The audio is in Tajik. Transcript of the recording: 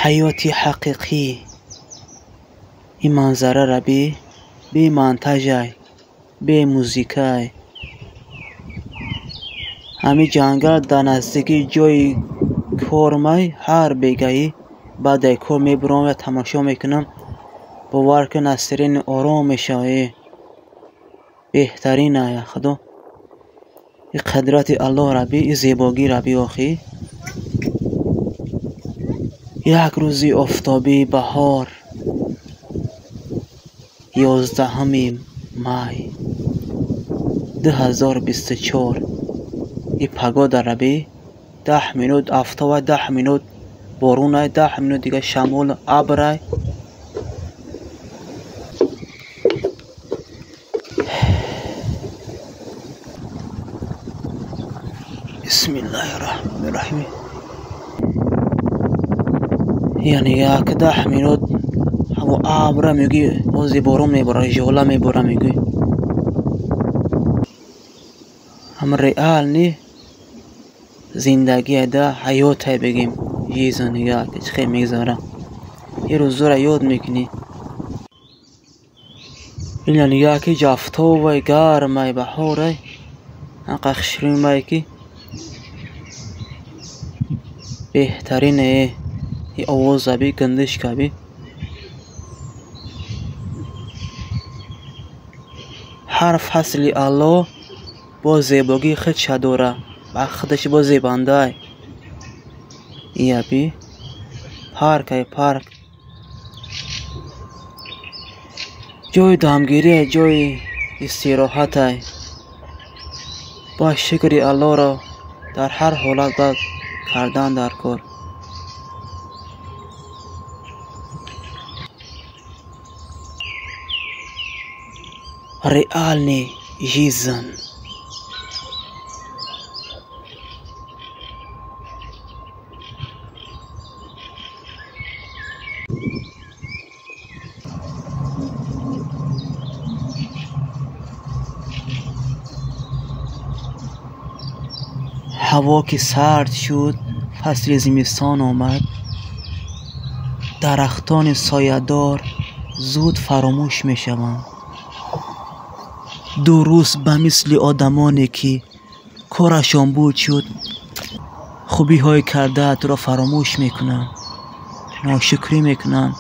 Ҳаёти ҳақиқӣ ин манзараро бе монтажай, бе музикай. Ҳамин ҷангал дар наздикии ҷои кормай ҳар бегаӣ баъдаи кор мебурам ва тамошо мекунам. Бовар кун, настроение ором мешавад. Беҳтарин ая худо. И қудрати Аллоҳ раби, и зебогӣ раби охӣ. Як рӯзи офтобии баҳор, 11 май 2024. И погода раби 10 минут афтобай, 10 минут борунай, 10 минут дига шамол абрай. Бисмиллаҳи раҳмони раҳим. Яъне як 10 минут ҳаво абра мегӯй, ози борон мебора, жола мебора мегӯй. Ҳам реални зиндагие да ҳаёте бигем. Жизнь нигаҳ чӣ хел мегзара. Ин рӯзора ёд мекунӣ. Ина нигаҳ ки ҷафтобай, гармай, баҳорай. Анқа хушрӯмай ки беҳтарине. И овоза би, гандишка би. Ҳар фасли Аллоҳ бо зебогии худша дора, ба худаш бо зебандай. Ия би паркай парк. Ҷои дамгирие, ҷои истироҳатай. Бояд шукри Аллоҳро дар ҳар ҳолат бад кардан дар кор. Реальный жизнь. Ҳаво ки сард шуд, фасли зимистон омад, дарахтони соядор зуд фаромӯш мешаванд. Дуруст ба мисли одамоне ки корашон буд шуд, хубиҳои кардаатро фаромӯш мекунанд, ношукрӣ мекунанд.